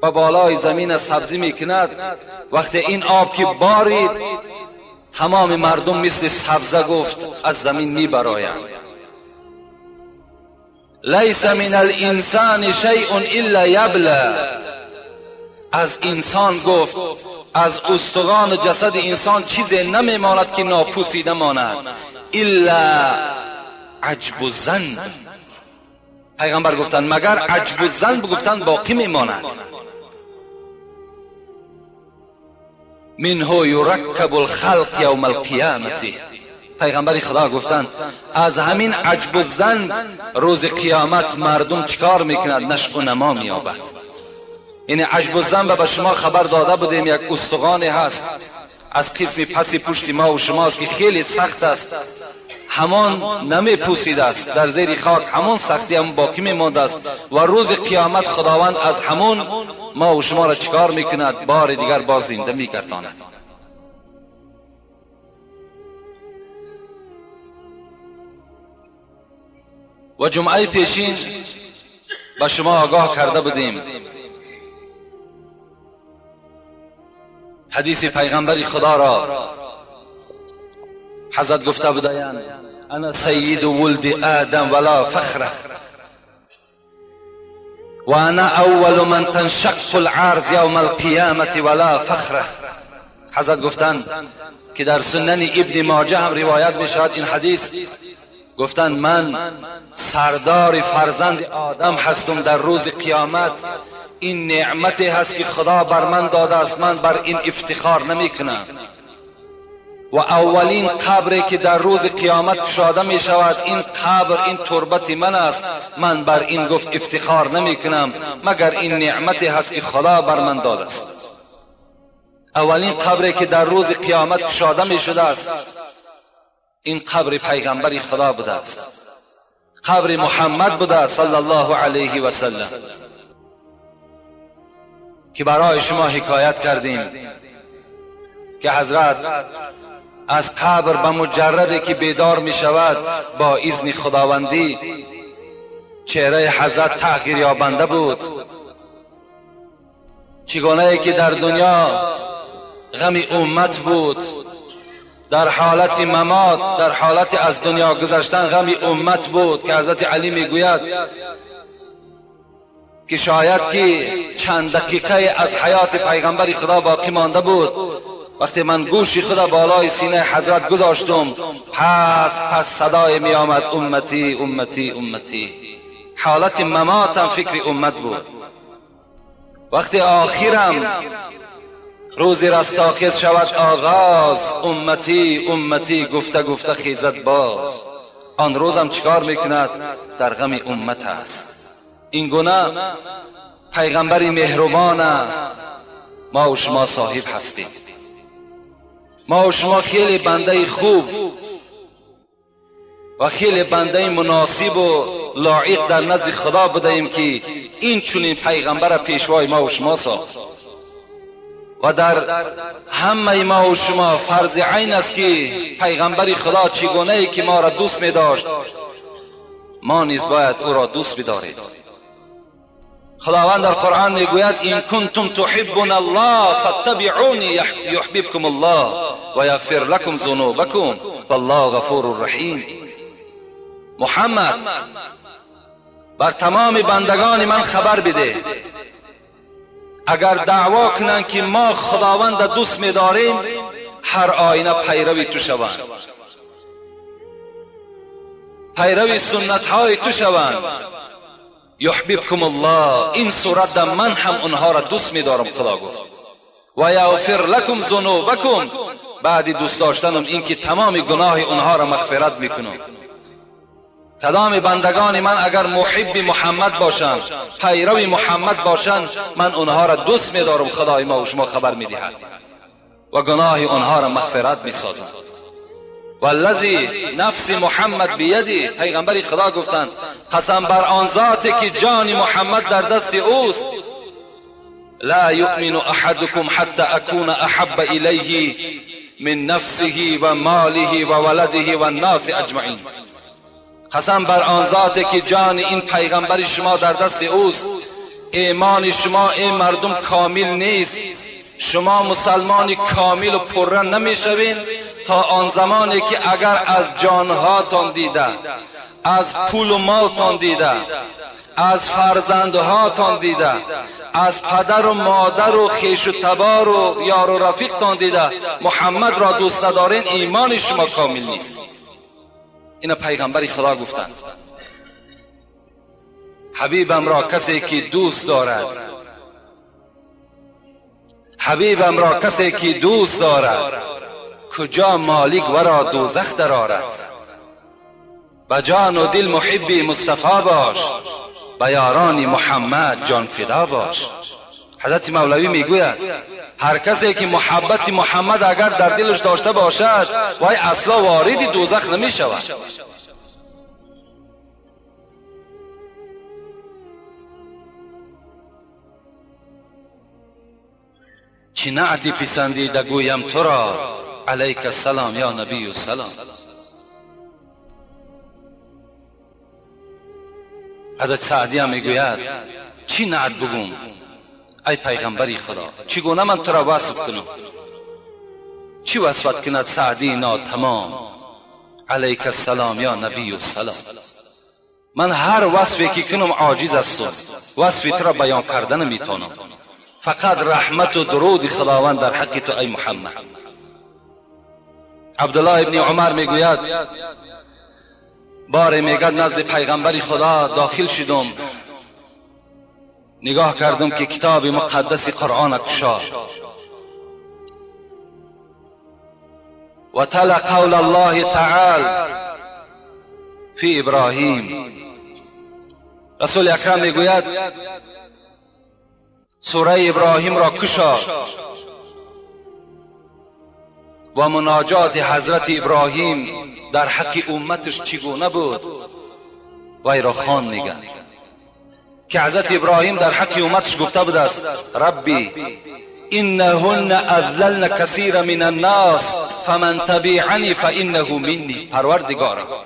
و بالای زمین سبزی میکند، وقتی این آب که بارید تمام مردم مثل سبزه گفت از زمین میبرایند. لیس من الانسان شیء الا یبلی. از انسان گفت از استخوان جسد انسان چیزی نمیماند که ناپوسیده ماند، الا عجب الذنب. پیغمبر گفتند مگر عجب الذنب گفتند باقی میماند. منه یرکب الخلق یوم القیامت. پیغمبر خدا گفتند از همین عجب الذنب روز قیامت مردم چیکار میکند؟ نشو و نما مییابد. این عجب الذنب به شما خبر داده بودیم، یک استخوانی هست از قسم پس پشت ما و شماست که خیلی سخت است، همان نمی پوسیده است، در زیر خاک همان سختی هم باقی میمانده است و روز قیامت خداوند از همون ما و شما را چیکار میکند؟ بار دیگر باز زنده میگرداند. و جمعه پیشین به شما آگاه کرده بودیم حدیث پیغمبر خدا را حضرت گفته بودند انا سید ولد آدم ولا فخر و انا اول من تنشق العرض یوم القیامة ولا فخر. حضرت گفتند که در سنن ابن ماجه هم روایت می شود این حدیث، گفتند من سردار فرزند آدم هستم در روز قیامت، این نعمتی هست که خدا بر من داده است، من بر این افتخار نمی کنم. و اولین قبری که در روز قیامت کشاده می شود این قبر، این تربت من است، من بر این گفت افتخار نمی کنم مگر این نعمتی هست که خدا بر من داده است. اولین قبری که در روز قیامت کشاده می شده است این قبر پیغمبر خدا بوده است، قبر محمد بوده است صلی الله علیه و سلم، که برای شما حکایت کردیم که حضرت از قبر به مجردی که بیدار می شود با اذن خداوندی چهره حضرت تغییر یابنده بود. چگونه که در دنیا غم امت بود، در حالت ممات، در حالت از دنیا گذشتن غم امت بود که حضرت علی میگوید که شاید که چند دقیقه از حیات پیغمبر خدا باقی مانده بود، وقتی من گوش خدا بالای سینه حضرت گذاشتم پس صدای می آمد امتی امتی امتی. حالت مماتم فکر امت بود. وقتی آخرم روز رستاخیز شود آغاز، امتی امتی گفته گفته خیزد باز. آن روزم چیکار میکند؟ در غم امت است. این گونه پیغمبر مهربان ما و شما صاحب هستیم. ما و شما خیلی بنده خوب و خیلی بنده مناسب و لایق در نزد خدا بودیم که این چنین پیغمبر پیشوای ما و شما ساخت. و در همه ما و شما فرض عین است که پیغمبر خدا چگونه ای که ما را دوست می داشت ما نیز باید او را دوست بداریم. خداوند در قرآن میگوید این کنتم تحبون الله فاتبعونی یحببکم الله و یغفر لکم ذنوبکم والله غفور رحیم. محمد بر تمام بندگان من خبر بده اگر دعوا کنند که ما خداوند دوست می‌داریم هر آینه پیروی تو شوند، پیروی سنت های تو شوند. یحببکم الله، این صورت در من هم اونها را دوست می‌دارم خدا گفت. و یغفر لکم ذنوبکم، بعد دوست داشتنم این که تمام گناه اونها را مغفرت میکنم. کدام بندگان من اگر محب محمد باشند، پیرو محمد باشند، من اونها را دوست می‌دارم خدای ما و شما خبر می‌دهد و گناه اونها را مغفرت می‌سازم. والذی نفس محمد بیدی، پیغمبر خدا گفتند قسم بر آن ذاتی که جان محمد در دست اوست، لا یؤمن احدکم حتی اکون احب الیه من نفسه و ماله و ولده و الناس اجمعین. قسم بر آن ذاتی که جان این پیغمبر شما در دست اوست، ایمان شما ای مردم کامل نیست، شما مسلمان کامل و پره نمیشوین تا آن زمانی که اگر از جانهاتان دیده، از پول و مالتان دیده، از فرزندهاتان دیده، از پدر و مادر و خویش و تبار و یار و رفیقتان دیده محمد را دوست ندارین، ایمان شما کامل نیست. اینا پیغمبر خدا گفتند. حبیبم را کسی که دوست دارد، حبیبم را کسی که دوست دارد، کجا مالک ورا دوزخ درآرد. به جان و دل محبی مصطفی باش، به یاران محمد جان فدا باش. حضرت مولوی میگوید هر کسی که محبت محمد اگر در دلش داشته باشد، وای اصلا وارد دوزخ نمی شود. چی نعتی پسندیده گویم تو را، علیک السلام یا نبی السلام. حضرت سعدی هم میگوید چی نعت بگم ای پیغمبری خدا، چگونه من تو را وصف کنم؟ چی وصفت کند سعدی ناتمام، علیک السلام یا نبی السلام. من هر وصفی که کنم عاجز هستم، وصفی تو را بیان کردن نمیتونم، فقط رحمت و درود خداوند در حق تو ای محمد. عبدالله ابن عمر میگوید باره میگد نزد پیغمبر خدا داخل شدم، نگاه کردم که کتاب مقدس قرآن کشاد و تلا قول الله تعالی فی ابراهیم. رسول اکرم میگوید سوره ابراهیم را کشاد و مناجات حضرت ابراهیم در حق امتش چگونه بود وی را خوان میگن که حضرت ابراهیم در حق امتش گفته بود است ربی انهن اذللن کثیر من الناس فمن تبعنی فانه منی. پروردگارا،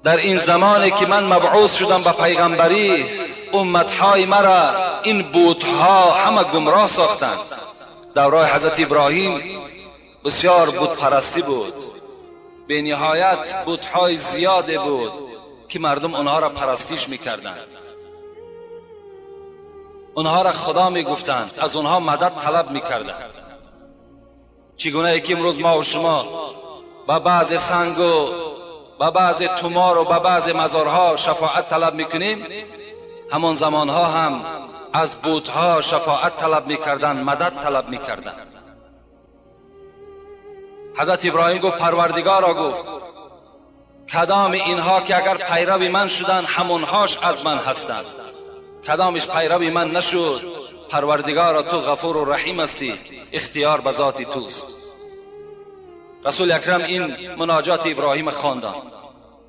در این زمانی که من مبعوث شدم به پیغمبری، امتهای مرا این بتها همه گمراه ساختند. دورای حضرت ابراهیم بسیار بت پرستی بود، به نهایت بتهای زیاده بود که مردم آنها را پرستیش میکردند، آنها را خدا میگفتند، از آنها مدد طلب میکردند. چگونه که امروز ما و شما با بعض سنگ و با بعض تومار و با بعض مزارها شفاعت طلب میکنیم، همان زمانها هم از بتها شفاعت طلب میکردند، مدد طلب میکردند. حضرت ابراهیم گفت پروردگارا، گفت کدام اینها که اگر پیرو من شدن همونهاش از من هستند، کدامش پیرو من نشد، پروردگارا تو غفور و رحیم هستی، اختیار به ذات توست. رسول اکرم این مناجات ابراهیم خواندند.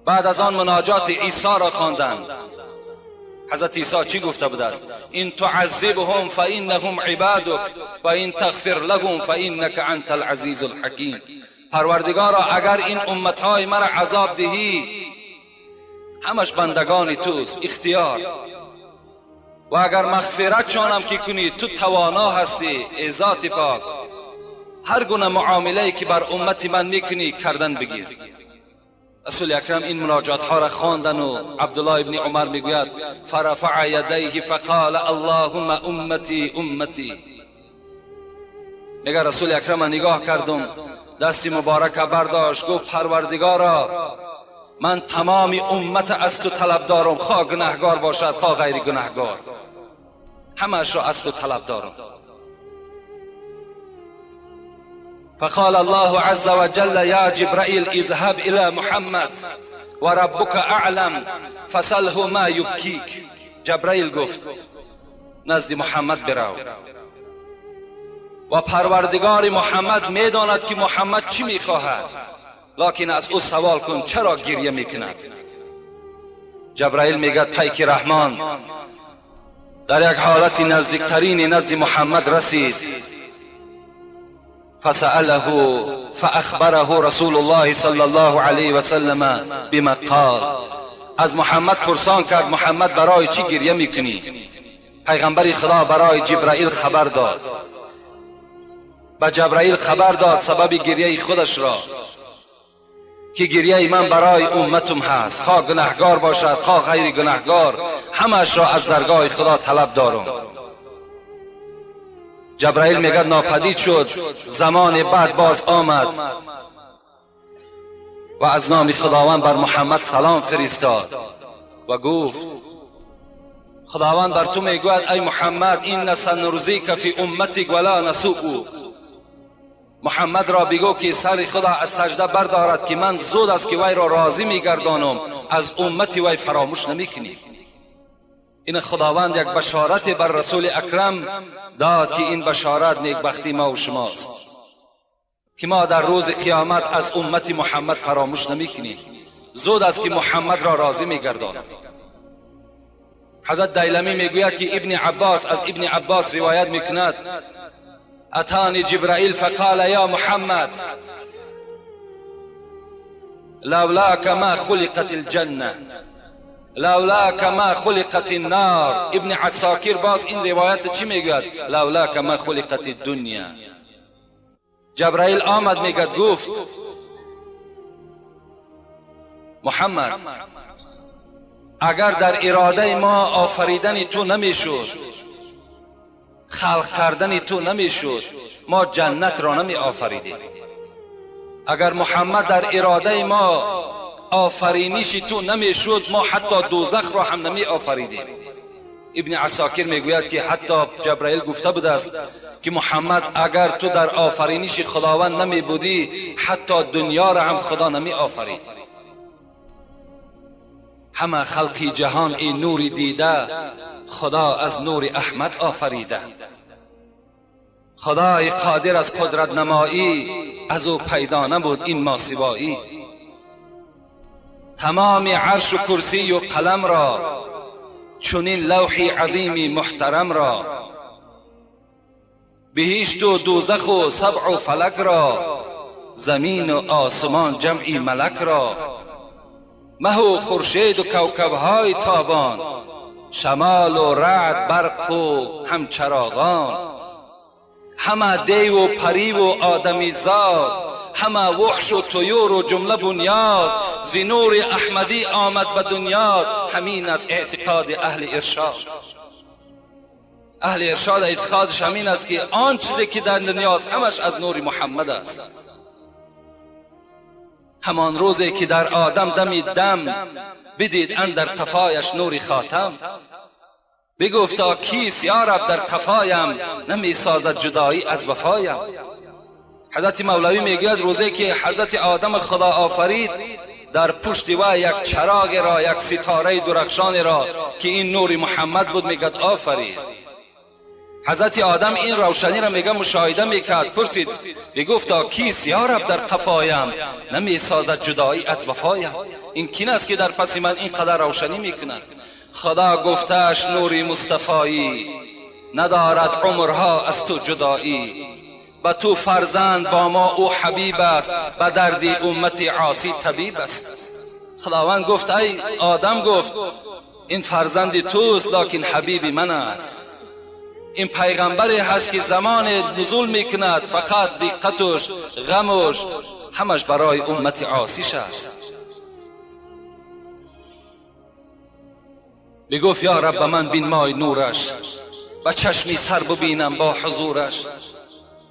بعد از آن مناجات عیسی را خواندند. حضرت عیسی چی گفته بود است؟ این تعذبهم فانهم عبادک و این تغفر لهم فانک انت العزیز الحکیم. پروردگارا اگر این امتهای مرا عذاب دهی، همش بندگان توست، اختیار، و اگر مغفرت شانم که کنی تو توانا هستی ای ذات پاک، هر گونه معامله که بر امت من میکنی کردن بگیر. رسول اکرم این مناجات ها را خواندن و عبدالله ابن عمر میگوید فرفع یدیه فقال اللهم امتی امتی. میگه رسول اکرم نگاه کردم، دستی مبارک برداشت، گفت پروردگارا من تمام امت از تو طلب دارم، خواه گناهگار باشد خواه غیر گناهگار، همش را از تو طلب دارم. فقال الله عز وجل يا جبرائيل اذهب إلى محمد وربك أعلم فسله ما يبكيك. جبرائیل گفت نزد محمد برو و پروردگار محمد میداند که محمد چی میخواهد، لکن از او سوال کن چرا گریه میکند. جبرائیل میگه پیک رحمان در یک حالت نزدیکترین نزد محمد رسید. فسأله فأخبره رسول الله صلى الله عليه وسلم بما قال. از محمد پرسان کرد محمد برای چی گریه میکنی؟ پیغمبر خدا برای جبرائیل خبر داد، به جبرائیل خبر داد سبب گریه خودش را که گریه من برای امتم هست، خواه گناهگار باشد خواه غیر گناهگار، همش را از درگاه خدا طلب دارم. جبرائیل میگه ناپدید شد، زمان بعد باز آمد و از نام خداوند بر محمد سلام فرستاد و گفت خداوند بر تو میگوید ای محمد این سنرزیک فی امتک ولا نسوء. محمد را بگو که سر خدا از سجده بردارد که من زود است که وی را راضی میگردانم، از امت وی فراموش نمیکنی. این خداوند یک بشارت بر رسول اکرم داد که این بشارت نیکبختی ما و شماست که ما در روز قیامت از امت محمد فراموش نمیکنیم، زود است که محمد را راضی میگردانم. حضرت دیلمی میگوید که ابن عباس از ابن عباس روایت میکند اتانی جبرائیل فقال یا محمد لولاک ما خلقت الجنه لولاک ما خلقت النار. ابن عساکر باز این روایت چی میگوید؟ لولاک ما خلقت الدنیا. جبرائیل آمد میگد گفت محمد اگر در اراده ما آفریدن تو نمیشد، خلق کردن تو نمیشد، ما جنت را نمی آفریدیم. اگر محمد در اراده ما آفرینش تو نمیشد، ما حتی دوزخ را هم نمی آفریدیم. ابن عساکر میگوید که حتی جبرائیل گفته بوده است که محمد اگر تو در آفرینش خداوند نمی بودی، حتی دنیا را هم خدا نمی آفرید. همه خلقی جهان این نور دیده، خدا از نور احمد آفریده. خدای قادر از قدرت نمایی، از او پیدا نبود این ماسوایی. تمام عرش و کرسی و قلم را، چنین لوح عظیم محترم را، بهشت و دوزخ و سبع و فلک را، زمین و آسمان جمعی ملک را، مه و خورشید و کوکبهای تابان، شمال و رعد برق و همچراغان، همه دیو و پری و آدمی زاد، همه وحش و طیور و جمله بنیاد، ز نور احمدی آمد به دنیا. همین از اعتقاد اهل ارشاد. اهل ارشاد اعتقادش همین است که آن چیزی که در دنیاست همش از نور محمد است. همان روزی که در آدم دمید دم، بدید اندر قفایش نور خاتم، بگفتا کیست یا رب در قفایم، نمی سازد جدایی از وفایم. حضرت مولوی میگوید روزی که حضرت آدم خدا آفرید، در پشت وی یک چراغ را، یک ستاره درخشان را که این نور محمد بود میگد آفرید. حضرت آدم این روشنی را میگه مشاهده میکرد، پرسید بگفتا کیست یا رب در قفایم، نمی سازد جدایی از وفایم. این کین است که در پس من اینقدر روشنی میکند؟ خدا گفتش نور مصطفایی، ندارد عمرها از تو جدایی. به تو فرزند با ما او حبیب است، به درد امت عاصی طبیب است. خداوند گفت ای آدم، گفت این فرزند توست لکن حبیب من است. این پیغمبری هست که زمان نزول میکند فقط دقتش، غمش، همش برای امت عاصیش است. بگفت یا رب من بین مای نورش، و چشمی سر ببینم با حضورش.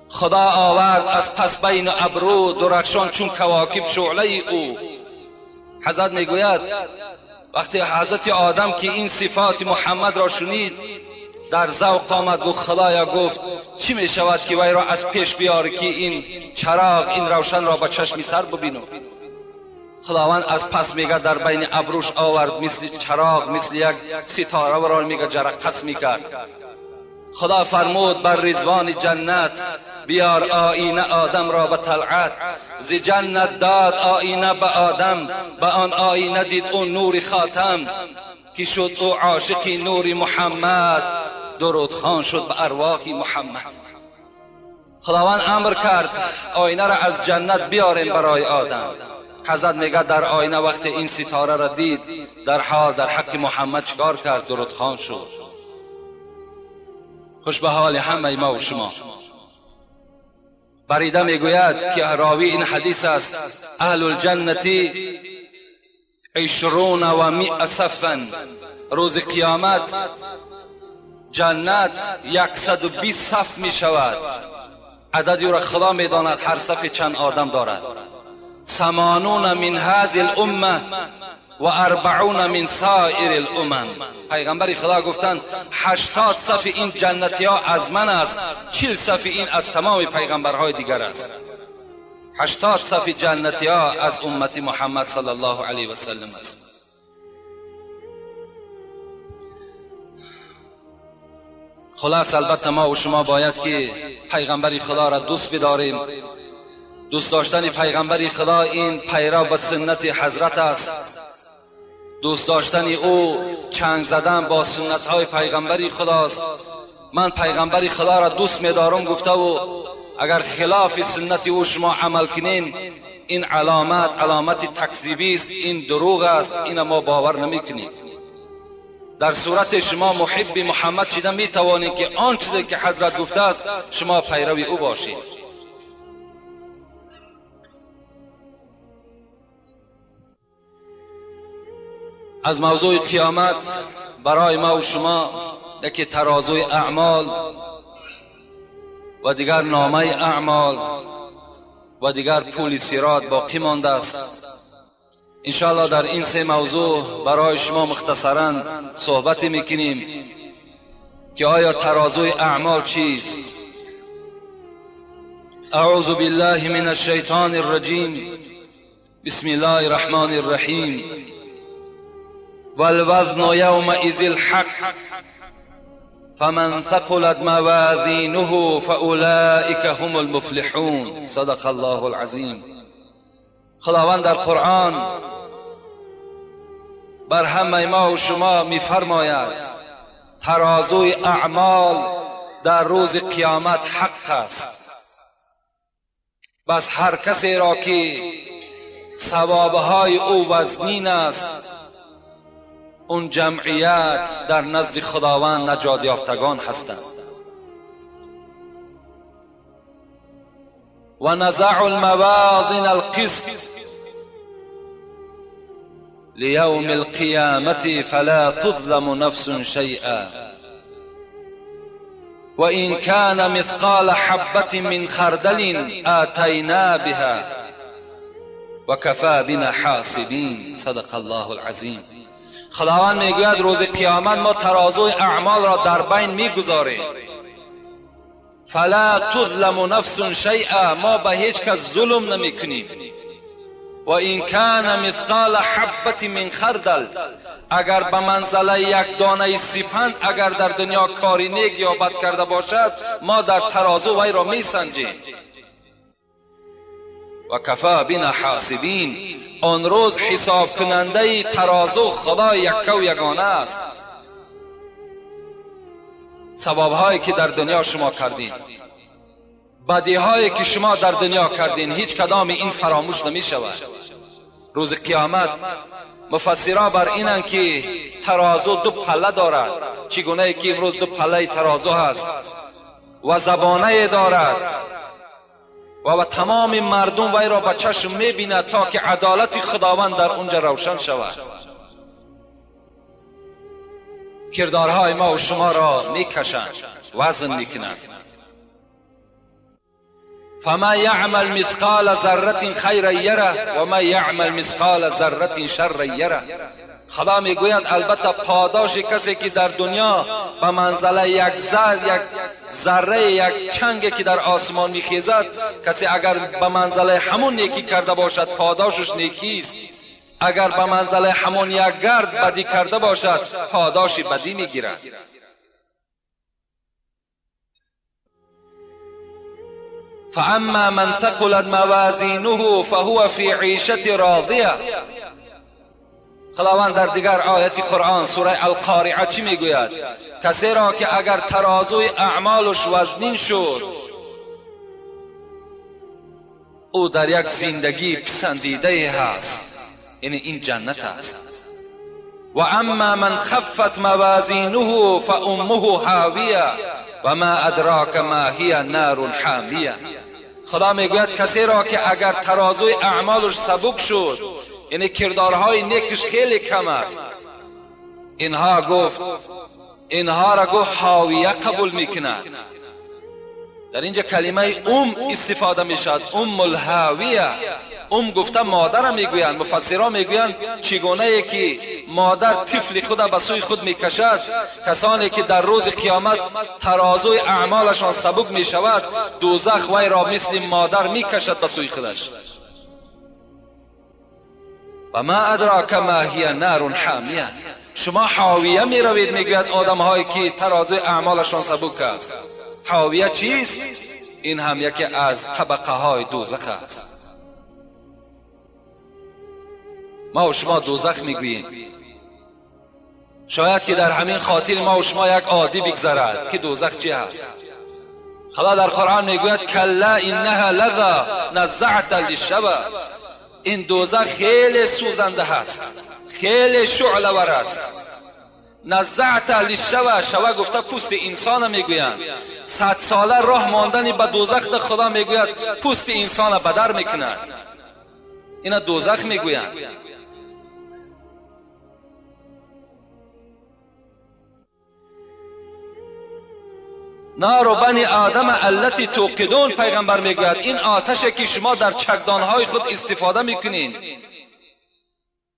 خدا آورد از پس بین ابرو، درخشان چون کواکب شعله او. حضرت میگوید وقتی حضرت آدم که این صفات محمد را شنید در ذوق آمد، گفت خدایا، گفت چی می شود که وی را از پیش بیاری که این چراغ، این روشن را با چشمی سر ببینم. خداوند از پس میگه در بین ابروش آورد، مثل چراغ، مثل یک ستاره را میگه جرقس میکرد. خدا فرمود بر رضوان جنت، بیار آینه آدم را به طلعت. ز جنت داد آینه به آدم، به آن آینه دید او نور خاتم. که شد او عاشق نور محمد، درود خوان شد به ارواح محمد. خداوند امر کرد آینه را از جنت بیاریم برای آدم. حضرت میگه در آینه وقتی این ستاره را دید، در حال در حق محمد چکار کرد؟ درودخوان شد. خوش به حال همه ما و شما. بریده میگوید که راوی این حدیث است، اهل الجنة 120 صفا. روز قیامت جنت 120 صف می شود. عددی را خدا می داند هر صف چند آدم دارد. 80 من هذه الامه و 40 من سایر الامم. پیغمبر خدا گفتند 80 صف این جنتی ها از من است، 40 صف این از تمام پیغمبرهای دیگر است. 80 صف جنتی ها از امت محمد صلی الله علیه و سلم است. خلاص البته ما و شما باید که پیغمبر خدا را دوست بداریم. دوست داشتن پیغمبر خدا این پیرو به سنت حضرت است. دوست داشتن او چنگ زدن با سنت های پیغمبر خداست. من پیغمبر خدا را دوست می‌دارم گفته و اگر خلاف سنت او شما عمل کنین، این علامت علامت تکذیبی است، این دروغ است، این ما باور نمی‌کنیم. در صورت شما محب محمد شده می‌توانید که آن چیزی که حضرت گفته است شما پیرو او باشید. از موضوع قیامت برای ما و شما یکی ترازوی اعمال و دیگر نامه اعمال و دیگر پول صراط باقی مانده است. انشاءالله در این سه موضوع برای شما مختصرا صحبت میکنیم که آیا ترازوی اعمال چیست؟ اعوذ بالله من الشیطان الرجیم. بسم الله الرحمن الرحیم. والوزن يومئذ الحق فمن ثقلت موازینه فأولئك هم المفلحون. صدق الله العظیم. خداوند در قرآن بر همه ما و شما میفرماید ترازوی اعمال در روز قیامت حق است. بس هر کسی را که ثوابهای او وزنین است، اون جمعیت در نزد خداوند نجات یافتگان هستند. و نزع الموازین القسط لیوم القیامة فلا تظلم نفس شیئا و این کان مثقال حبة من خردل آتینا بها و کفا بنا حاسبین. صدق الله العظیم. خداوند میگوید روز قیامت ما ترازوی اعمال را در بین میگذاریم. فلا تظلم نفس شیئا، ما به هیچ کس ظلم نمیکنیم. و این کان مثقال حبة من خردل، اگر به منزله یک دانه سیپند اگر در دنیا کاری نیک یا بد کرده باشد، ما در ترازو وی را میسنجیم. و کفا بنا حاسبین، آن روز حساب کننده ترازو خدا یکه و یگانه است. ثوابهایی که در دنیا شما کردین، بدیهایی که شما در دنیا کردین، هیچ کدام این فراموش نمی شود. روز قیامت مفسرا بر اینند که ترازو دو پله دارد، چگونه که امروز دو پله ترازو هست و زبانه دارد و تمام مردم وی را به چشم میبیند تا که عدالت خداوند در اونجا روشن شود. کردارهای ما و شما را میکشند، وزن میکنند. فما یعمل مثقال ذره خیرا یره و ما یعمل مثقال ذره شرا یره. خدا میگوید البته پاداش کسی که در دنیا به منزله یک ذره یک چنگ که در آسمان میخیزد، کسی اگر به منزله همون نیکی کرده باشد پاداشش نیکی است، اگر به منزله همون یک گرد بدی کرده باشد پاداش بدی میگیرد. فاما من ثقلت موازینه فهو فی عیشة راضیه. خداوند در دیگر آیت قرآن سوره القارعه چی میگوید؟ کسی را که اگر ترازوی اعمالش وزنین شد، او در یک زندگی پسندیده هست، یعنی این جنت است. و اما من خفت موازینه فامه هاویه و ما ادراک ما هی نار حامیه. خدا میگوید کسی را که اگر ترازوی اعمالش سبک شد، یعنی کردارهای نیکش خیلی کم است، اینها گفت، اینها را گفت حاویه قبول میکند. در اینجا کلمه استفاده میشد، ام الهاویه. گفته مادر میگویند، مفسران میگویند چگونه ای که مادر طفل خود به سوی خود میکشد، کسانی که در روز قیامت ترازوی اعمالشان سبک میشود، دوزخ وی را مثل مادر میکشد به سوی خودش. و ما ادراک ما هی نار حامیه. شما حاویه میروید، میگوید آدم هایی که ترازوی اعمالشان سبک است. حاویه چیست؟ این هم یکی از طبقه های دوزخ است. ما و شما دوزخ میگوییم، شاید که در همین خاطر ما و شما یک عادی بگذرد که دوزخ چی هست. خدا در قرآن میگوید کلا انها لظی نزعة للشوی. این دوزخ خیلی سوزنده هست، خیلی شعله ور است. نزعت للشوی، شوه گفته پوست انسان میگویند. 100 ساله راه ماندن به دوزخ خدا میگوید پوست انسان بدر میکند. اینا دوزخ میگویند. نار بنی آدم التی توقدون، پیغمبر میگوید این آتش که شما در چکدانهای خود استفاده میکنین،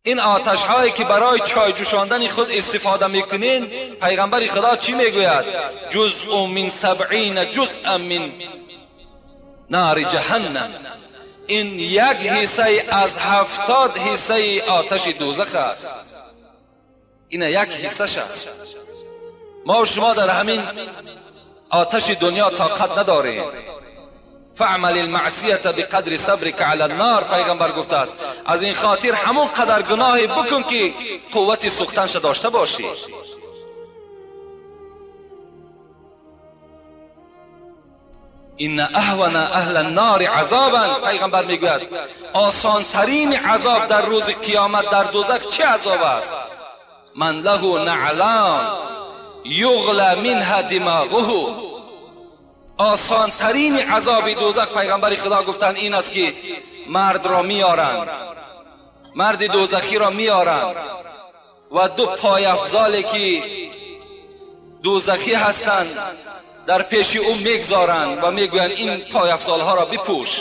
این آتش هایی که برای چای جوشاندن خود استفاده میکنین، پیغمبر خدا چی میگوید؟ جزء من 70 جزء من نار جهنم. این یک حصه از 70 حصه آتش دوزخ است. این یک حصه است. ما و شما در همین آتش دنیا طاقت نداریم. فعمل المعصیت بقدر صبرک علی النار، پیغمبر گفته است از این خاطر همون قدر گناهی بکن که قوت سوختنش داشته باشی. این اهون اهل النار عذابا، پیغمبر میگوید آسان ترین عذاب در روز قیامت در دوزخ چه عذاب است؟ من له نعلان یغلی منها دماغه. آسان ترین عذاب دوزخ پیغمبر خدا گفتن این است که مرد را میارند، مرد دوزخی را میارند و دو پای افزالی که دوزخی هستند در پیش او میگذارند و میگویند این پای افزال ها را بپوش.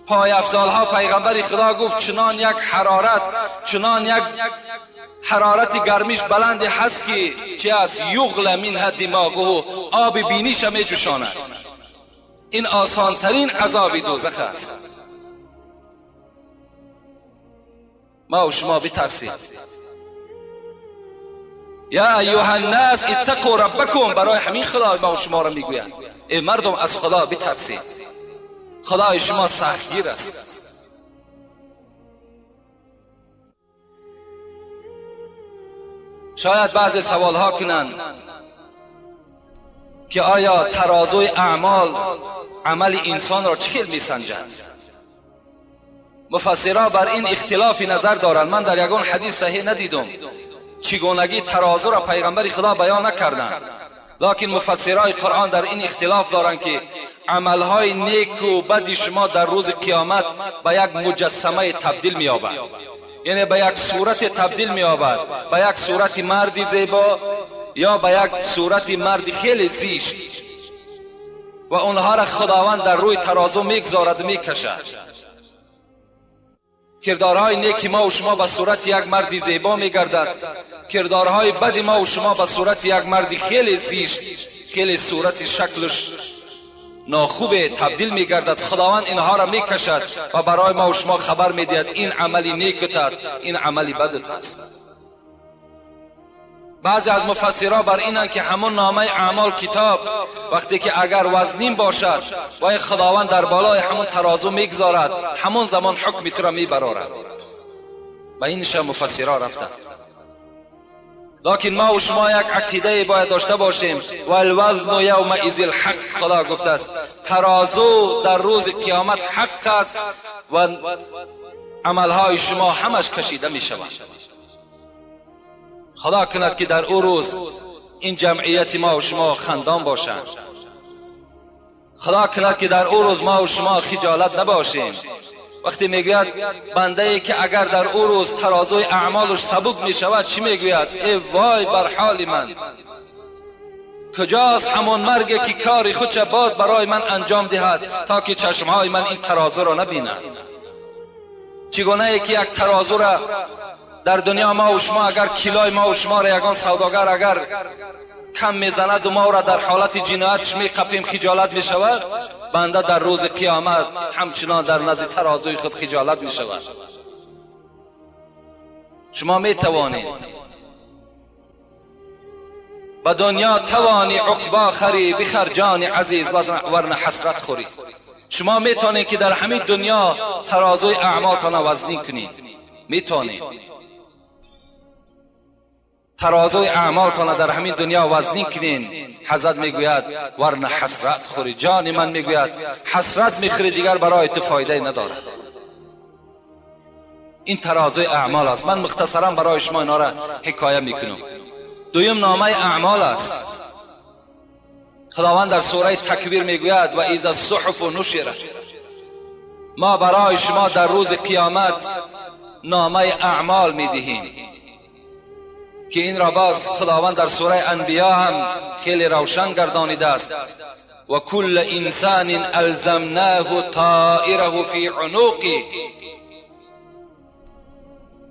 پای افزال ها پیغمبر خدا گفت چنان یک حرارت، چنان یک حرارت گرمیش بلند هست که چه است؟ یغلی منها دماغه، آب بینیش می جوشاند. این آسان ترین عذاب دوزخ است. ما و شما بترسید. یا ایها الناس اتقوا ربکم، برای همین خدا ما و شما را میگوید ای مردم از خدا بترسید، خدای شما سختگیر است. شاید بعضی سوال ها کنند که آیا ترازوی اعمال عمل انسان را چه می سنجد؟ مفسرها بر این اختلاف نظر دارند. من در یگان حدیث صحیح ندیدم چگونگی ترازو را پیغمبر خدا بیان نکردند، لکن مفسرای قرآن در این اختلاف دارند که عملهای نیک و بد شما در روز قیامت به یک مجسمه تبدیل می‌یابد، یعنی به یک صورت تبدیل می‌یابد، به یک صورت مردی زیبا یا به یک صورت مرد خیلی زشت، و اونها را خداوند در روی ترازو میگذارد و میکشد. کردارهای نیک ما و شما به صورت یک مرد زیبا میگردد، کردارهای بد ما و شما به صورت یک مرد خیلی زشت، خیلی صورت شکلش ناخوب تبدیل میگردد. خداوند اینها را میکشد و برای ما و شما خبر میدهد این عملی نیکت، این عملی بدت است. بعضی از مفسرها بر اینند که همون نامه اعمال کتاب وقتی که اگر وزنین باشد و خداوند در بالای همون ترازو میگذارد، همون زمان حکم تو را میبرارد. و اینش مفسرها رفتند. لکن ما و شما یک عقیده باید داشته باشیم. والوزن یومئذ الحق، خدا گفته است ترازو در روز قیامت حق است و عملهای شما همش کشیده می شود. خدا کند که در او روز این جمعیت ما و شما خندان باشند. خدا کند که در او روز ما و شما خجالت نباشیم. وقتی میگوید بنده ای که اگر در او روز ترازوی اعمالش سبک میشود چی میگوید؟ ای وای بر حال من، کجاست همان مرگ که کار خودش باز برای من انجام دهد تا که چشمهای من این ترازو را نبیند. چگونه ای که یک ترازو را در دنیا ما و شما اگر کیلای ما و شما را یگان سوداگر اگر کم میزند و ما را در حالت جنایتش میقپیم خجالت میشود، بنده در روز قیامت همچنان در نزد ترازوی خود خجالت میشود. شما میتوانید به دنیا توانی عقبا خری، بخر جان عزیز ورنه حسرت خوری. شما میتونید که در همین دنیا ترازوی اعمالتان وزنی کنید. میتونید ترازوی اعمالتان در همین دنیا وزنی کنین. حضرت میگوید ورنه حسرت خوری. جان من میگوید حسرت میخوری دیگر برای تو فایده ندارد. این ترازوی اعمال است. من مختصرا برای شما اینا را حکایه میکنم. دویم نامه اعمال است. خداوند در سوره تکبیر میگوید و اذا الصحف نشرت، ما برای شما در روز قیامت نامه اعمال میدهیم که این را باز خداوند در سوره انبیا هم خیلی روشن گردانیده است. و کل انسان الزمناه طائره فی عنقه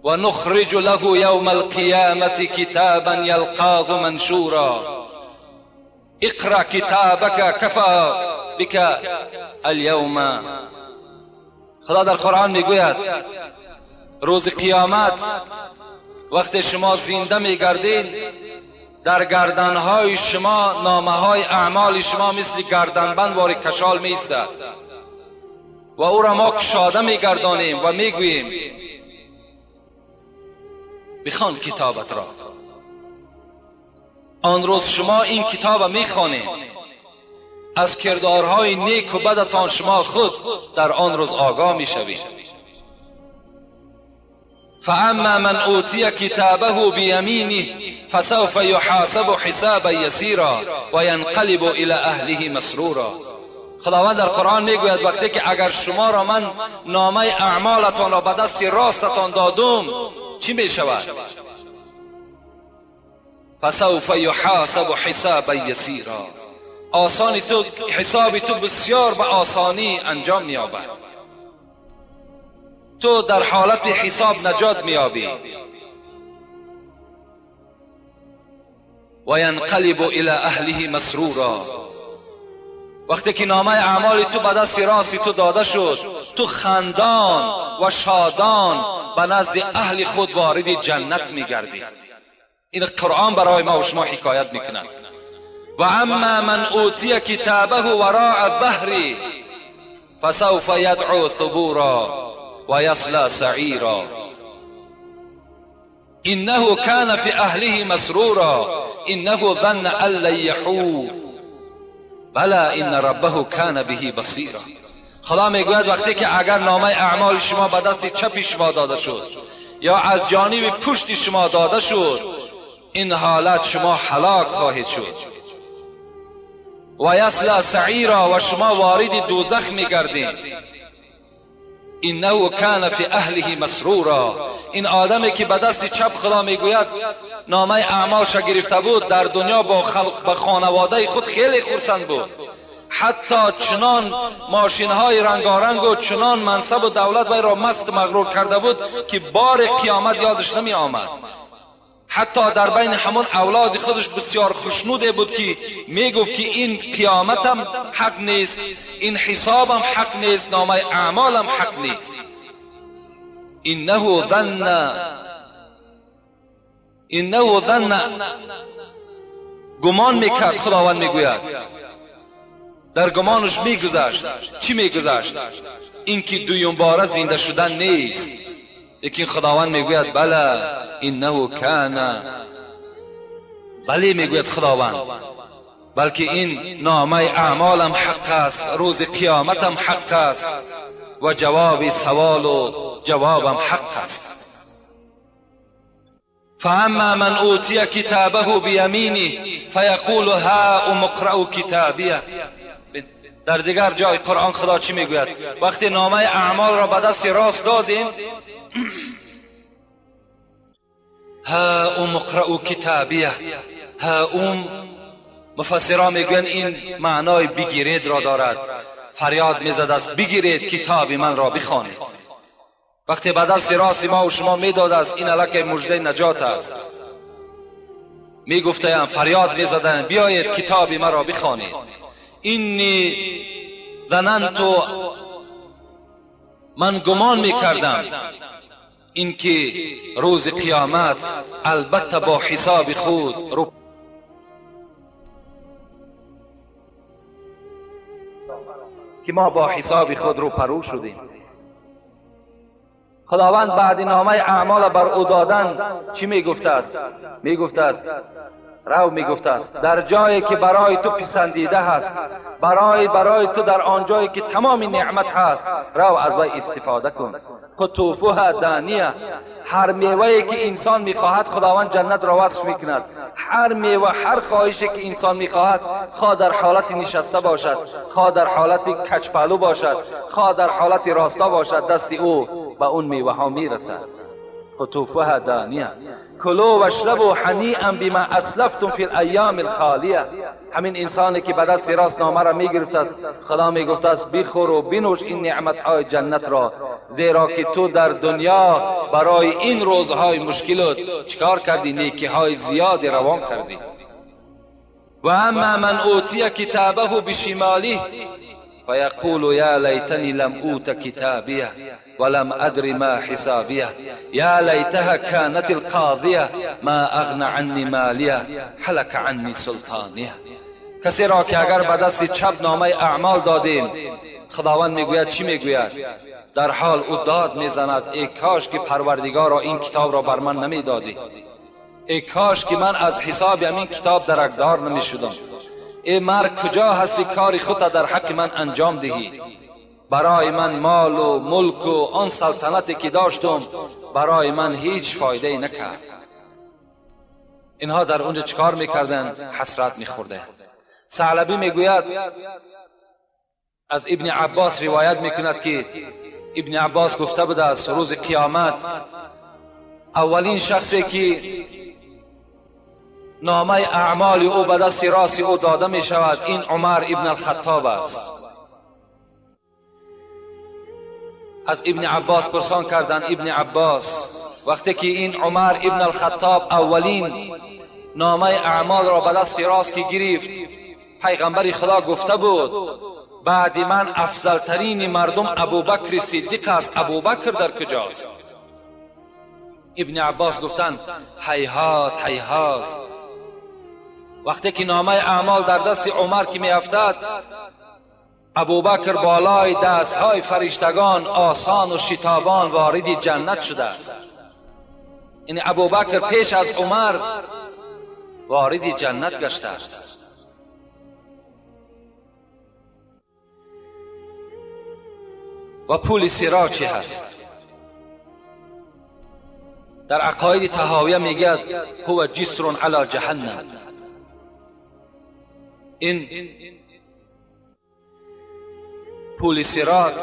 و نخرج له یوم القیامة کتابا یلقاه منشورا اقرأ کتابک کفا بک اليوم. خدا در قرآن میگوید روز قیامت وقتی شما زنده میگردین در گردنهای شما نامه های اعمال شما مثل گردنبند واری کشال میایستد و او را ما کشاده میگردانیم و میگوییم بخوان کتابت را. آن روز شما این کتاب میخوانید، از کردارهای نیک و بدتان شما خود در آن روز آگاه میشوید. فاما من اوتی کتابه بیمینه فسوف یحاسب حسابا یسیرا و ینقلب الی اهله مسرورا. خداوند در قرآن میگوید وقتی که اگر شما را من نامه اعمالتان را به دست راستتان دادم چی میشود؟ فسوف یحاسب حسابا یسیرا، آسانی تو حساب تو بسیار به آسانی انجام مییابد. تو در حالت حساب نجات مییابی. و ینقلب الی اهله مسرورا، وقتی که نامه اعمال تو به دست راست تو داده شد تو خندان و شادان به نزد اهل خود وارد جنت میگردی. این قرآن برای ما و شما حکایت میکند. و اما من اوتی کتابه وراء ظهری فسوف یدعو ثبورا و یصلی سعیرا انه کان فی اهله مسرورا انه ظن ان لن یحور بلی ان ربه کان به بصیرا. خدا میگوید وقتی که اگر نامه اعمال شما به دست چپ شما داده شد یا از جانب پشت شما داده شد، این حالت شما هلاک خواهید شد. و یصلی سعیرا، و شما وارد دوزخ میگردید. انه کان فی اهله مسرورا، این آدمی که به دست چپ خدا میگوید نامه اعمالش گرفته بود در دنیا با خانواده خود خیلی خرسند بود، حتی چنان ماشین های رنگارنگ و چنان منصب و دولت وی را مست مغرور کرده بود که بار قیامت یادش نمی آمد. حتی در بین همون اولاد خودش بسیار خوشنوده بود که میگفت که این قیامتم حق نیست، این حسابم حق نیست، نامه اعمالم حق نیست. انه ظن، گمان میکرد. خداوند میگوید در گمانش میگذشت. چی میگذشت؟ اینکه دویم باره زنده شدن نیست. لیکن خداوند میگوید بله انه کان بله میگوید خداوند، بلکه این نامه اعمالم حق است، روز قیامتم حق است و جواب سوال و جوابم حق است. فاما من اوتی کتابه بیمینه فیقول هاؤم اقرءوا کتابیه. در دیگر جای قرآن خدا چی میگوید؟ وقتی نامه اعمال را به دست راست دادیم، هاؤم اقرءوا کتابیه، هاؤم مفسران میگویند این معنای بگیرید را دارد. فریاد میزد است بگیرید کتاب من را بخوانید. وقتی به دست راست ما و شما میداد است، این الک مژده نجات است. میگفتند، فریاد میزدند بیایید کتاب مرا بخوانید. اینی ظننت، من گمان میکردم اینکه روز قیامت البته با حساب خود رو که ما با حساب خود رو پرو شدیم. خداوند بعد نامه اعمال بر او دادن چی میگفته است؟ میگفته است رو میگفته است در جایی که برای تو پسندیده هست، برای تو در آن جایی که تمام نعمت هست، رو از وی استفاده کن. قطوفها دانیه، هر میوه‌ای که انسان میخواهد خداوند جنت را وصف میکند. هر میوه، هر خواهشی که انسان میخواهد، خواه در حالت نشسته باشد، خواه در حالت کچپلو باشد، خواه در حالت راستا باشد، دست او به اون میوه ها میرسد. قطوفها دانیه کلوا واشربوا هنیئا بما اسلفتم فی الایام الخالیه. همین انسانی که به دست راست نامه را میگرفت است، خدا میگفت است بخور و بنوش این نعمتهای جنت را، زیرا که تو در دنیا برای این روزهای مشکلات چکار کردی؟ نیکیهای زیادی روان کردی. و اما من اوتی کتابه بشماله فیقول یا لیتنی لم اوت کتابیه ولم أدر ما حسابيه يا ليتها كانت القاضية ما أغنى عني ماليه هلك عني سلطانيه. کسی را که اگر به دست چپ نامه اعمال دادیم، خداوند میگوید چی میگوید؟ در حال او داد میزند ای کاش که پروردگار را این کتاب را بر من نمیدادی، ای کاش که من از حساب همین کتاب درکدار نمیشدم، ای مرگ کجا هستی کار خود در حق من انجام دهی؟ برای من مال و ملک و آن سلطنتی که داشتم برای من هیچ فایده نکرد. اینها در اونجا چکار میکردن؟ حسرت میخورده. ثعلبی میگوید از ابن عباس روایت میکند که ابن عباس گفته بوده است روز قیامت اولین شخصی که نامه اعمال او به دست راست او داده میشود این عمر ابن الخطاب است. از ابن عباس پرسان کردند ابن عباس وقتی که این عمر ابن الخطاب اولین نامه اعمال را به دست راست که گرفت، پیغمبر خدا گفته بود بعد من افضل ترین مردم ابوبکر صدیق است، ابوبکر در کجاست؟ ابن عباس گفتند هیهات هیهات. وقتی که نامه اعمال در دست عمر که می افتد، ابوبکر بالای دستهای فرشتگان آسان و شتابان وارد جنت شده است. یعنی ابوبکر پیش از عمر وارد جنت گشته است. و پول صراط چی هست؟ در عقاید طحاویه میگد هو جسر علی جهنم. این پول صراط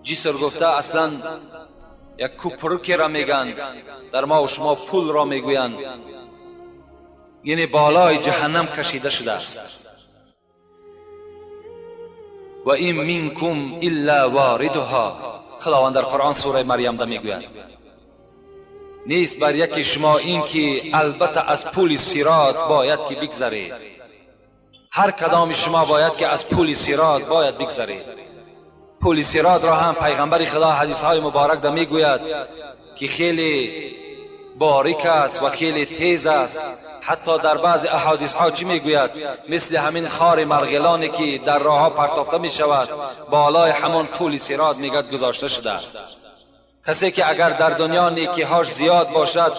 جسر گفته اصلا یک کوپرکی را میگن، در ما و شما پول را میگویند، یعنی بالای جهنم کشیده شده است. و این منکم الا واردها، خداوند در قرآن سوره مریم ده میگوید نیست بر یکی شما این که البته از پول صراط باید که بگذرید. هر کدام شما باید که از پول صراط باید بگذرید. پول صراط را هم پیغمبر خدا حدیث های مبارک ده میگوید که خیلی باریک است و خیلی تیز است. حتی در بعض احادیث ها چی میگوید؟ مثل همین خار مرغلانی که در راه ها پرتافته می شود، بالای همان پول صراط میگد گذاشته شده است. کسی که اگر در دنیا نیکیهاش زیاد باشد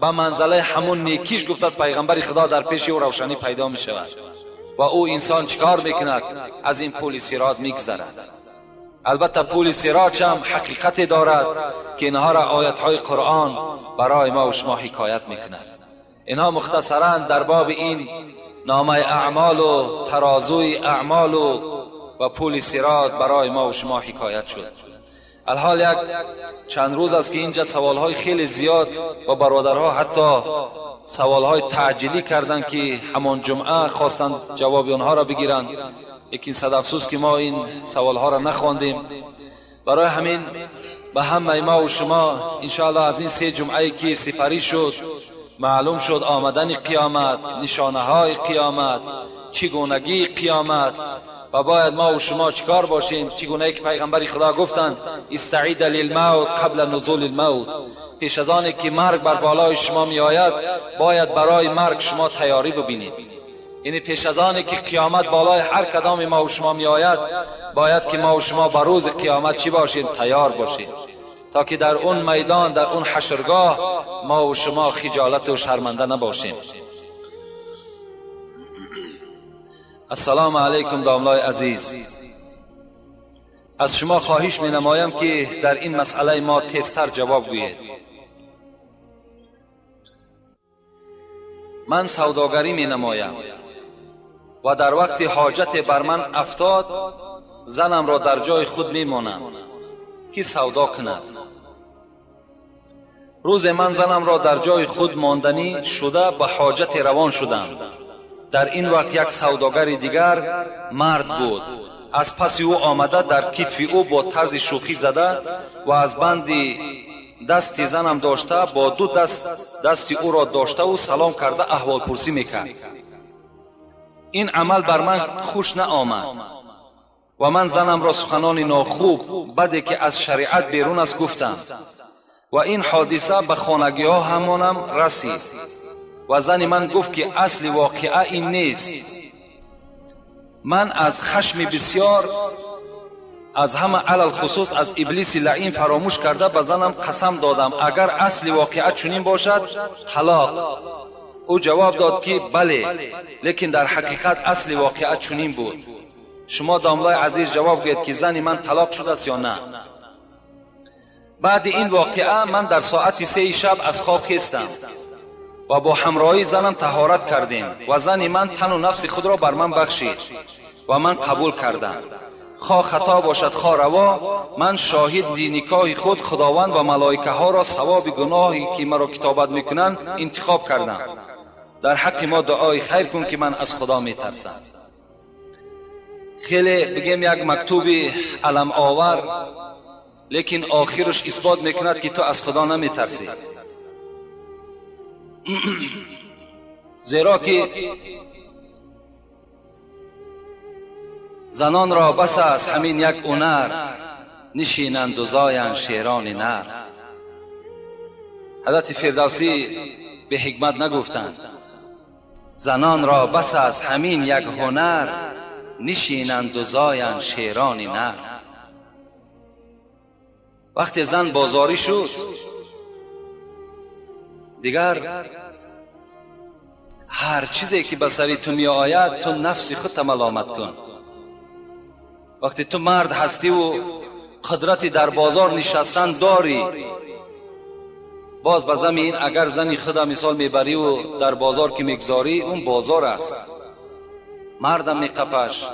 به منزله همون نیکیش گفت از پیغمبر خدا در پیش او روشنی پیدا می شود و او انسان چیکار میکند؟ از این پول صراط میگذرد. البته پول صراط هم حقیقت دارد که اینها را آیت های قرآن برای ما و شما حکایت میکند. اینها مختصرا در باب این نامه اعمال و ترازوی اعمال و پول صراط برای ما و شما حکایت شد. الحال یک چند روز است که اینجا سوالهای خیلی زیاد و برادرها حتی سوالهای تعجیلی کردند که همان جمعه خواستند جواب آنها را بگیرند. یکی صد افسوس که ما این سوالها را نخواندیم. برای همین به همه ما و شما انشاءالله از این سه جمعه که سپری شد معلوم شد آمدن قیامت، نشانه های قیامت، چگونگی قیامت و باید ما و شما چیکار باشیم. چگونه که پیغمبر خدا گفتند استعید للموت قبل نزول الموت، پیش از آن که مرگ بر بالای شما می آید باید برای مرگ شما تیاری ببینید. یعنی پیش از آن که قیامت بالای هر کدام ما و شما می آید باید که ما و شما بر روز قیامت چی باشیم؟ تیار باشیم، تا که در اون میدان، در اون حشرگاه ما و شما خجالت و شرمنده نباشیم. السلام علیکم داملای عزیز، از شما خواهش می نمایم که در این مسئله ما تیزتر جواب گویید. من سوداگری می نمایم و در وقت حاجت بر من افتاد زنم را در جای خود می مانم که سودا کند. روز من زنم را در جای خود ماندنی شده به حاجت روان شدم. در این وقت یک سوداگر دیگر مرد بود، از پس او آمده در کتف او با طرز شوخی زده و از بند دست زنم داشته با دو دست دست او را داشته و سلام کرده احوال پرسی میکرد. این عمل بر من خوش نآمد و من زنم را سخنان ناخوب بده که از شریعت بیرون است گفتم و این حادثه به خانگی ها همانم رسید و زن من گفت که اصل واقعه این نیست. من از خشم بسیار از همه علل خصوص از ابلیس لعین فراموش کرده به زنم قسم دادم اگر اصل واقعه چنین باشد طلاق. او جواب داد که بله، لیکن در حقیقت اصل واقعه چنین بود. شما داملای عزیز جواب گوید که زن من طلاق شده است یا نه؟ بعد این واقعه من در ساعت 3 شب از خواب خیستم و با همراهی زنم طهارت کردیم و زن من تن و نفس خود را بر من بخشید و من قبول کردم. خواه خطا باشد خواه روا، من شاهد نکاح خود خداوند و ملائکه ها را ثواب گناهی که مرا کتابت میکنند انتخاب کردم. در حق ما دعای خیر کن که من از خدا میترسم. خیلی بگیم یک مکتوب علم آور، لیکن آخرش اثبات میکند که تو از خدا نمیترسی، زیرا که زنان را بس است همین یک هنر، نشینند و زایند شیران نر. حضرت فردوسی به حکمت نگفتند زنان را بس است همین یک هنر، نشینند و زایند شیران نر. وقتی زن بازاری شد دیگر هر چیزی که به سری تو می آید تو نفس خودت ملامت کن. وقتی تو مرد هستی و قدرتی در بازار نشستن داری، باز به زمین اگر زنی خود مثال میبری و در بازار که میگذاری اون بازار است، مردم میقپش،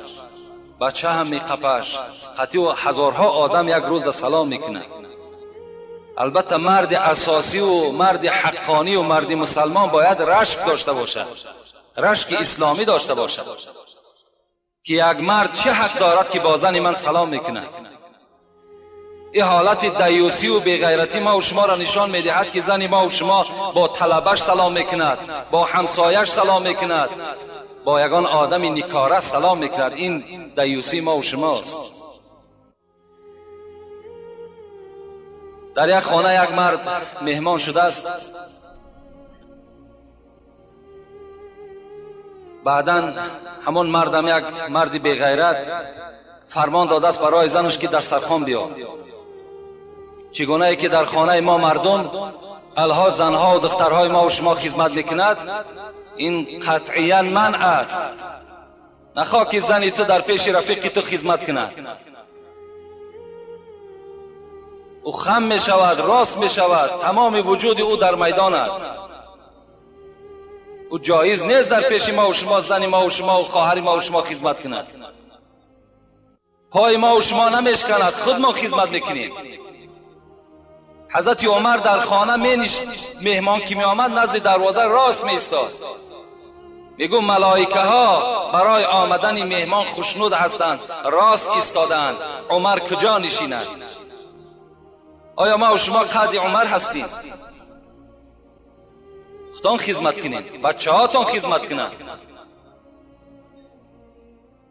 بچه هم میقپش، قطعی و هزارها آدم یک روز در سلام میکنه. البته مرد اساسی و مرد حقانی و مرد مسلمان باید رشک داشته باشد، رشک اسلامی داشته باشد که یک مرد چه حق دارد که با زن من سلام میکنه. این حالت دیوسی و بیغیرتی ما و شما را نشان میدهد که زن ما و شما با طلبش سلام میکند، با همسایش سلام میکند، با یگان آدم نیکاره سلام میکند. این دیوسی ما و شماست. در یک خانه یک مرد مهمان شده است. بعداً همون مردم یک مرد بیغیرت فرمان داده است برای زنش که دسترخوان بیار. چگونه که در خانه ما مردم الها زنها و دخترهای ما و شما خدمت میکند، این قطعیا منع است. نخواه که زنی تو در پیش رفیقی تو خدمت کند. او خم می شود، راست می شود، تمام وجود او در میدان است. او جایز نیست در پیش ما و شما زن ما و شما و خواهر ما و شما خدمت کند. پای ما و شما نمیشکند، خود ما خدمت میکنیم. حضرت عمر در خانه می مهمان که می آمد نزد دروازه راست می ایستاد. میگو ملائکه ها برای آمدن مهمان خوشنود هستند، راست ایستادند. عمر کجا نشیند؟ آیا ما و شما قد عمر هستیم؟ خودتان خدمت کنید، بچه هاتان خدمت کنند.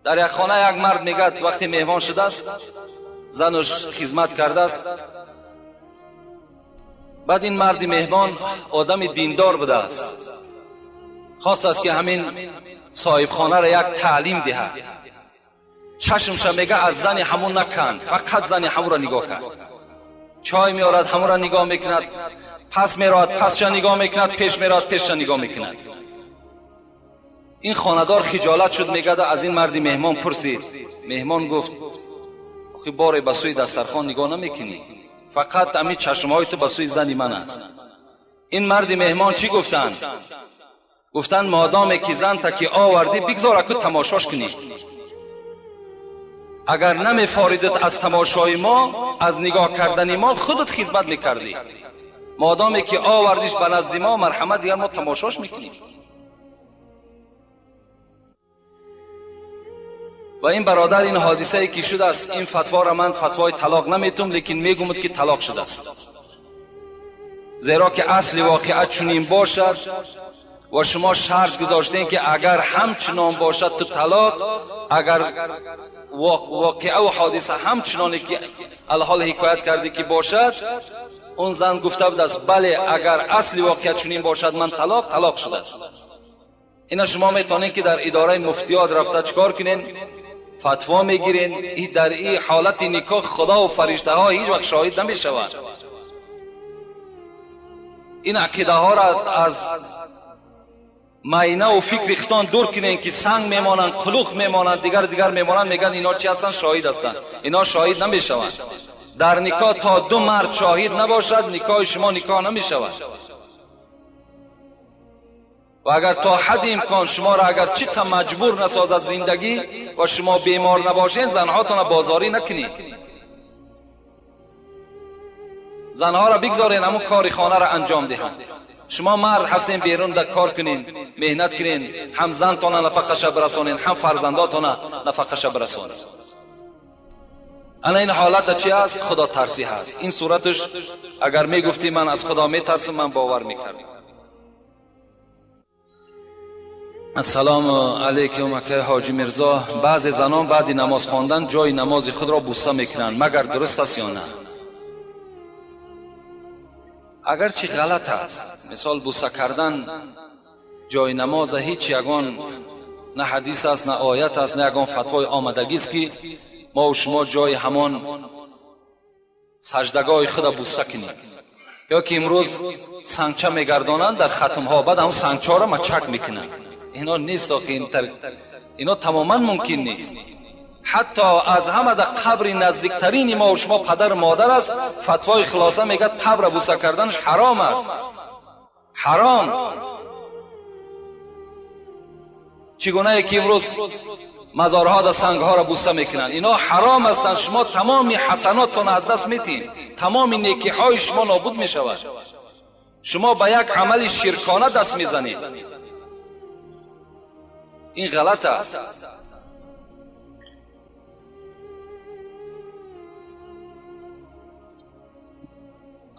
در یک خانه یک مرد میگد وقتی مهمان شده است، زنش خدمت کرده است. بعد این مرد مهمان آدم دیندار بوده است، خواست است که همین صاحب خانه را یک تعلیم دهد. چشمش میگه از زن همون نکند، فقط زن همون را نگاه کرد. چای میارد همون را نگاه میکند، پس میراد پسش نگاه میکند، پیش میراد پیشش نگاه میکند. این خانه‌دار خجالت شد، میگه از این مرد مهمان پرسید. مهمان گفت آخه باره به سوی دسترخوان نگاه نمیکنی، فقط همین چشمهای تو به سوی زن من است. این مرد مهمان چی گفتند؟ گفتند مادام که زن تا که آوردی بگذار اکو تماشاش کنی. اگر نمیفاریدت از تماشای ما، از نگاه کردن ما، خودت خدمت میکردی. مادامی که آوردیش به نزد ما، مرحمت دیگر ما تماشاش میکنیم. و این برادر این حادثه ای که شده است، این فتوا را من فتوای طلاق نمیتم، لیکن میگم که طلاق شده است، زیرا که اصل واقعه چنین باشد و شما شرط گذاشتین که اگر همچنان باشد تو طلاق، اگر واقعه و حادثه همچنانی که الحال حکایت کردی که باشد، اون زن گفته بود است بله اگر اصل واقعه چنین باشد من طلاق، طلاق شده است. اینا شما میتونین که در اداره مفتیات رفته چکار کنین؟ فتوا میگیرین. در این حالت نکاح خدا و فرشته ها هیچ وقت شاهد نمیشوند. این عقیده ها را از معینه و فکر خودتان دور کنین که سنگ میمانند، قلوخ میمانند، دیگر میمانند، میگن اینا چی هستند؟ شاهد هستند. اینا شاهد نمیشوند. در نکاح تا دو مرد شاهد نباشد نکاح شما نکاح نمیشود. و اگر تا حد امکان شما را اگر چقدر مجبور نسازد زندگی و شما بیمار نباشین، زنهاتان را بازاری نکنید. زنها را بگذارین همون کار خانه را انجام دهند. شما مرد هستین، بیرون در کار کنین، مهنت کنین، هم زنتان نفقش برسانین، هم فرزنداتان نفقش برسانین. انا این حالت چی است؟ خدا ترسی هست. این صورتش اگر میگفتی من از خدا میترسم، من باور میکردم. السلام علیکم اکای حاجی میرزا. بعضی زنان بعد نماز خواندن جای نماز خود را بوسه میکنند، مگر درست است یا نه؟ اگرچه غلط است. مثال بوسه کردن جای نماز هیچ یگان نه حدیث است، نه آیت است، نه یگان فتوای آمدگی است که ما و شما جای همان سجدگاه خود بوسه کنیم. یا که امروز سنگچه میگردانند در ختمها، بعد هم سنگچه را مچک میکنند. اینا نیست، اینا تماما ممکن نیست. حتی از همه در قبر نزدیکترین ما و شما پدر مادر است، فتوای خلاصه میگه قبر بوسه کردنش حرام است. حرام. چگونه که امروز مزارها در سنگها را بوسه میکنند، اینا حرام هستند. شما تمام حسناتتان از دست میتین، تمام نیکی های شما نابود میشود. شما به یک عمل شرکانه دست میزنید. این غلط است.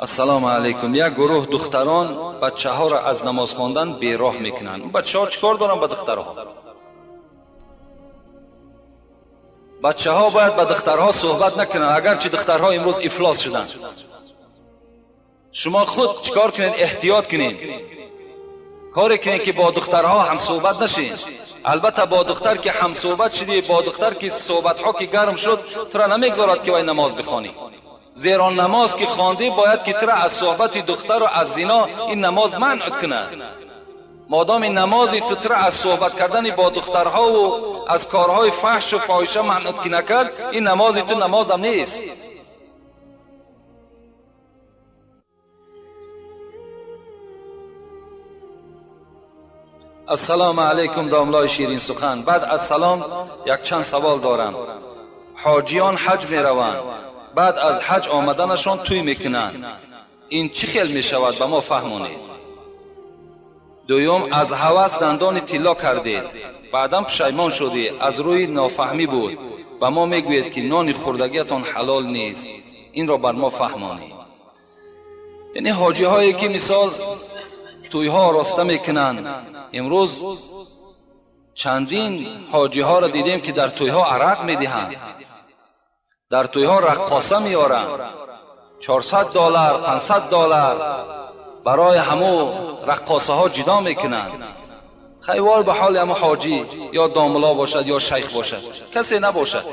السلام علیکم. یک گروه دختران بچه ها را از نماز خواندن بیراه میکنند. بچه ها چیکار دارن به دخترها؟ بچه ها باید به دخترها صحبت نکنند، اگرچه دخترها امروز افلاس شدند. شما خود چیکار کنید؟ احتیاط کنید، کاری کنید که با دخترها هم صحبت نشین. البته با دختر که هم صحبت شدی، با دختر که صحبت ها که گرم شد، تو را نمیگذارد که وای نماز بخوانی. زیرا نماز که خواندی باید که تو را از صحبت دختر و از زنا این نماز منع کند. مادام این نمازی تو را از صحبت کردن با دخترها و از کارهای فحش و فاحشه منع که نکرد، این نمازی تو نمازم نیست. السلام علیکم داملای شیرین سخن. بعد از سلام یک چند سوال دارم. حاجیان حج می روند، بعد از حج آمدنشان توی میکنند، این چی خیل می شود؟ به ما فهمونید. دوم، از هوس دندان طلا کردید، بعدا پشیمان شدی، از روی نافهمی بود، به ما میگویید که نان خوردگیتان حلال نیست، این را بر ما فهمانید. یعنی حاجی هایی که مثال تویها راسته میکنند، امروز چندین حاجی ها را دیدیم که در تویها عرق میدهند، در تویها رقاصه میارند، $400 $500 برای همو رقاصه ها جدا میکنند. خیوار به حال همو حاجی یا داملا باشد یا شیخ باشد، کسی نباشد.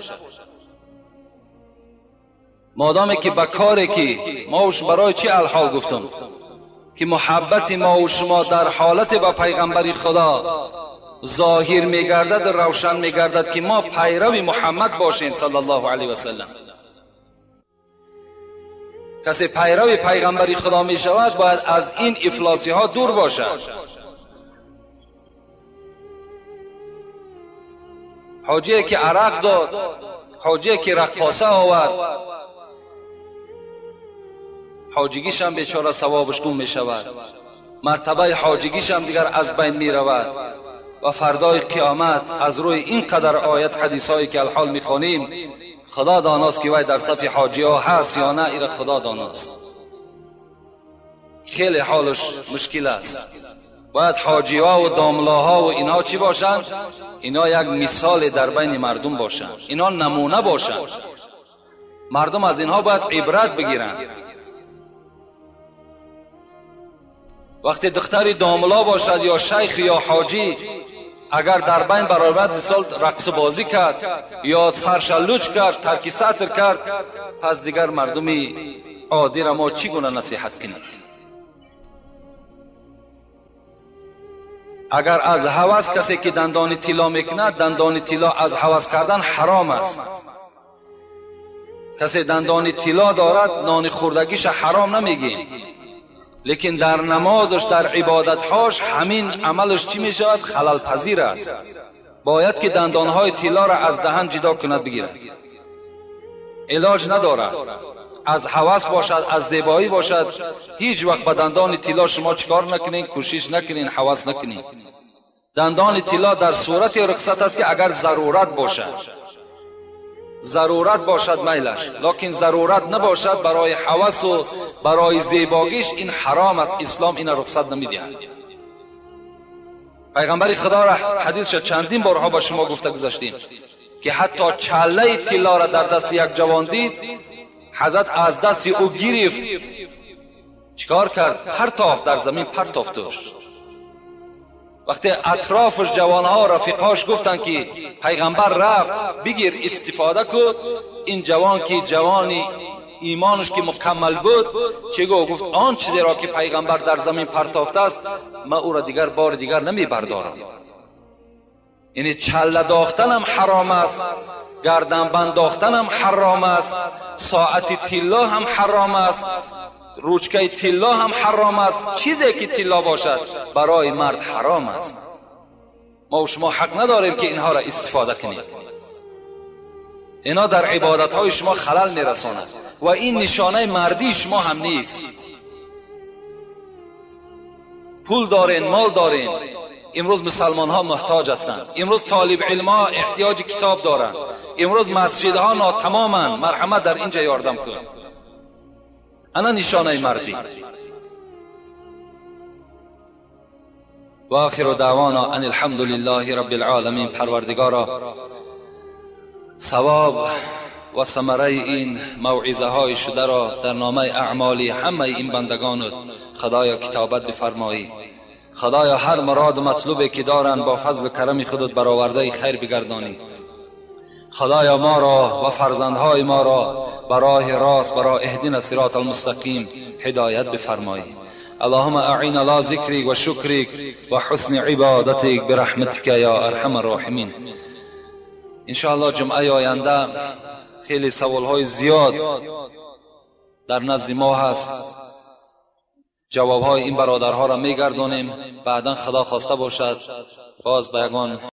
مادامی که به کاری که ما برای چی الحال گفتم که محبت ما و شما در حالت با پیغمبر خدا ظاهر میگردد، روشن میگردد که ما پیرو محمد باشیم صلی الله علیه و سلم. کسی پیرو پیغمبر خدا می شود باید از این افلاسی ها دور باشد. حاجی که عرق داد، حاجی که رقاصه آورد، حاجیگیش هم بیچاره ثوابش گم می شود، مرتبه حاجیگیش هم دیگر از بین می رود و فردای قیامت از روی این قدر آیت حدیث هایی که الحال می خوانیم، خدا داناست که وی در صف حاجی ها هست یا نه، ایره خدا داناست. خیلی حالش مشکل است. باید حاجی ها و داملاها و اینها چی باشند؟ اینا یک مثال در بین مردم باشند، اینا نمونه باشند، مردم از اینها باید عبرت بگیرند. وقتی دختری داملا باشد یا شیخ یا حاجی، اگر در بین برآمد مثال رقص بازی کرد یا سرشلوچ کرد، ترک سطر کرد، پس دیگر مردمی عادی را ما چگونه نصیحت کنیم؟ اگر از هوس کسی که دندان طلا میکند، دندان طلا از هوس کردن حرام است. کسی دندان طلا دارد نان خوردگیش حرام نمیگیم، لیکن در نمازش، در عبادتهاش همین عملش چی می شود؟ خلل پذیر است. باید که دندانهای طلا را از دهن جدا کند بگیرد، علاج ندارد. از هوس باشد، از زیبایی باشد، هیچ وقت به دندان طلا شما چکار نکنین، کوشش نکنین، هوس نکنین. دندان طلا در صورت رخصت است که اگر ضرورت باشد، ضرورت باشد میلش، لکن ضرورت نباشد برای هوس و برای زیباگیش این حرام است. اسلام این رخصت نمیدهد. پیغمبر خدا را حدیث چندین بارها با شما گفته گذاشتیم که حتی چله طلا را در دست یک جوان دید، حضرت از دست او گرفت، چیکار کرد؟ پرتافت در زمین، پرتافتش. وقتی اطرافش جوانها رفیقاش گفتند که پیغمبر رفت بگیر استفاده کن، این جوان که جوانی ایمانش که مکمل بود چه گفت؟ آن چیزی را که پیغمبر در زمین پرتافته است من او را دیگر بار دیگر نمی بردارم. یعنی چله داختنم حرام است، گردن بنداختنم حرام است، ساعت طلا هم حرام است، روچکه طلا هم حرام است. چیزی که طلا باشد برای مرد حرام است. ما و شما حق نداریم که اینها را استفاده کنیم. اینا در عبادت های شما خلل میرساند و این نشانه مردی شما هم نیست. پول دارین، مال دارین، امروز مسلمان ها محتاج هستند، امروز طالب علم ها احتیاج کتاب دارند، امروز مسجدها ناتمامند، مرحمت در اینجا یاردم کن. انا نشانه مردی. و آخر دعوانا ان الحمد لله رب العالمین. پروردگارا، ثواب و ثمره این موعظه های شده را در نامه اعمالی همه این بندگانت خدایا کتابت بفرمایی. خدایا هر مراد و مطلوبی که دارند با فضل و کرم خودت برآورده خیر بگردانی. خدایا ما را و فرزندهای ما را براه راست، برای اهدنا صراط المستقیم هدایت بفرمایی. اللهم اعین علی ذکرک و شکرک و حسن عبادتک برحمتک یا ارحم الراحمین. انشاءالله جمعه آینده خیلی سوالهای زیاد در نزد ما هست، جوابهای این برادرها را میگردانیم. بعدا خدا خواسته باشد باز به یگان